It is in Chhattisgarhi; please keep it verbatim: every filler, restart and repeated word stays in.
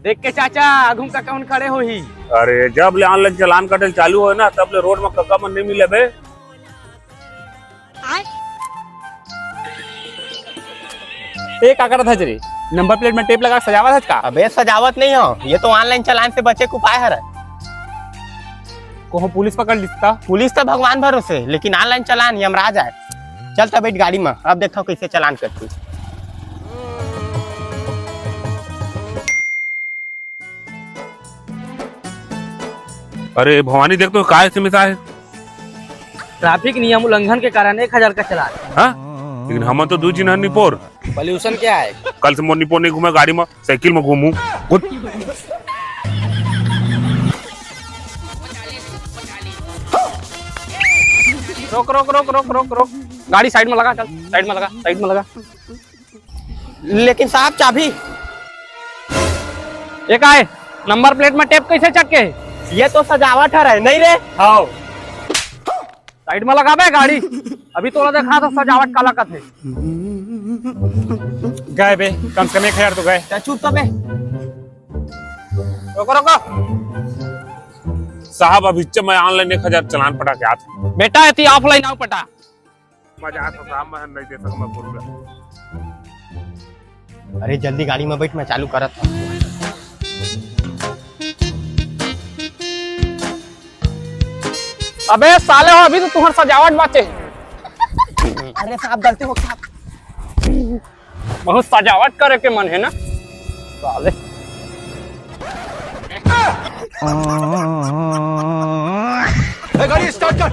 देख के चाचा, आघू का कौन खड़े होही? अरे, जब ले online चालान कटे ल चालू होय ना, तब ले रोड में कका मन नहीं मिले बे। ए, का करत हस रे? नंबर प्लेट में टेप लगा के सजावत हस का? अबे, सजावत नहीं हो, ये तो online चालान से बचे के उपाय हरे। कोहो पुलिस पकड़ लिस त? पुलिस तो भगवान भरोसे, लेकिन online चालान यमराज आय। चल त बैठ गाड़ी में, अब देखथव कैसे चालान कटही। अरे भवानी, देख तो काय से मिसा है। ट्रैफिक नियम उल्लंघन के कारण एक हजार का चालान। हाँ? लेकिन हमन तो दू झिन हन निपोर। Pollution क्या है? कल से मोर निपोर नहीं घूमे गाड़ी में, साइकिल में घूमू। गुड। रोक, रोक, रोक, रोक, रोक, रोक। गाड़ी साइड में लगा, चल, साइड में लगा, साइड में लगा। लेकिन साहब, चाबी। ये का है? नंबर प्लेट में टेप कैसे चटके? ये तो सजावट हरे, नहीं रे? हाँ। साइड में लगाबे गाड़ी। अभी तोला देखा तो सजावट काला कथे। गए बे, कम से कम एक हजार तो गए। चल चुप तो बे। रोको, रोको। साहब, अभी मैं online एक हजार चालान पटा के आत हूँ। बेटा, एती offline आओ पटा। मजाक हो साहब, मैं नहीं दे सकता, मैं बोल रहा। अरे जल्दी गाड़ी में बैठ, मैं चालू करत हूँ। अबे साले हो, अभी तो तुम्हार सजावट बाचे। अरे साहब, गलती हो साहब। बहुत सजावट करे के मन है ना साले। ए, गाड़ी start कर।